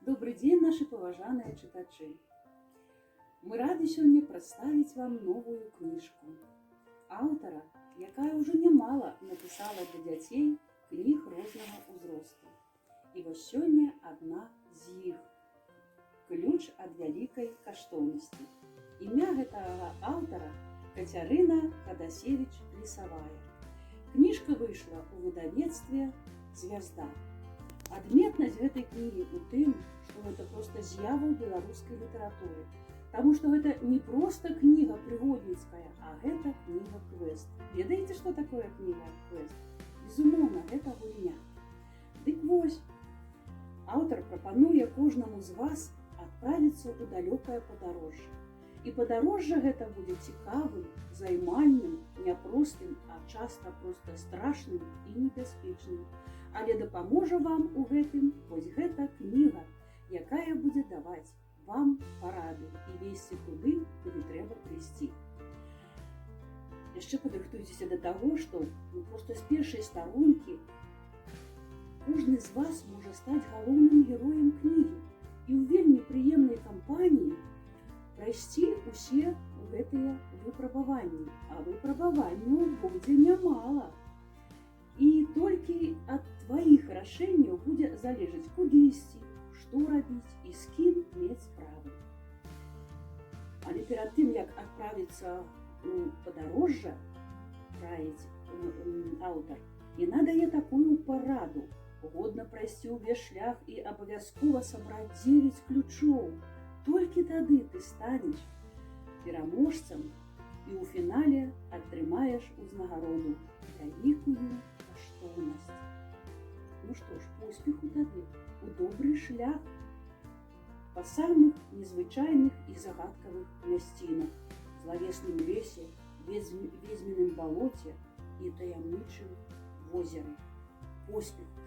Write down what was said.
Добры дзень, нашы паважаныя чытачы. Мы рады сёння прадставіць вам новую кніжку аўтара, якая ўжо нямала напісала для дзяцей кніг рознага ўзросту. І вось сёння адна з іх: «Ключ ад вялікай каштоўнасці». Імя гэтага аўтара Кацярына Хадасевіч Лісавая. Кніжка выйшла ў выдавецтве «Звязда». Адметнасць гэтай кнігі ў тым, што гэта проста з'ява ў беларускай літаратуры. Таму што гэта не проста кніга прыгодніцкая, а гэта кніга квест. Ведаеце, што такое кніга квест? Безумоўна, гэта гульня. Дык вось, аўтар прапануе кожнаму з вас адправіцца ў далёкае падарожжа. І падарожжа гэта будзе цікавым, займальным, няпростым, а часта проста страшным і небяспечным. Але дапаможа вам у гэтым вось гэта кніга, якая будзе даваць вам парады і весці туды, куды трэба прыйсці. Яшчэ падрыхтуйцеся да таго, што, ну, проста з першай старонкі кожны з вас можа стаць галоўным героем кнігі і ў вельмі прыемнай кампаніі прайсці усе гэтыя выпрабаванні, а выпрабаванняў будзе нямала. І толькі ад тваіх рашэнняў будзе залежаць, куды ісці, што рабіць і з кім мець справы. Але перад тым, як адправіцца у падарожжа, раіць аўтар, яна дае такую параду: годна прайсці ўвесь шлях і абавязкова сабраць 9 ключоў. Толькі тады ты станеш пераможцам і ў фінале атрымаеш узнагароду — вялікую каштоўнасць. Ну што ж, поспеху тады, у добры шлях па самых незвычайных і загадкавых мясцінах, злавесным лесе, ведзьміным балоце і таямнічым возеры. Поспеху!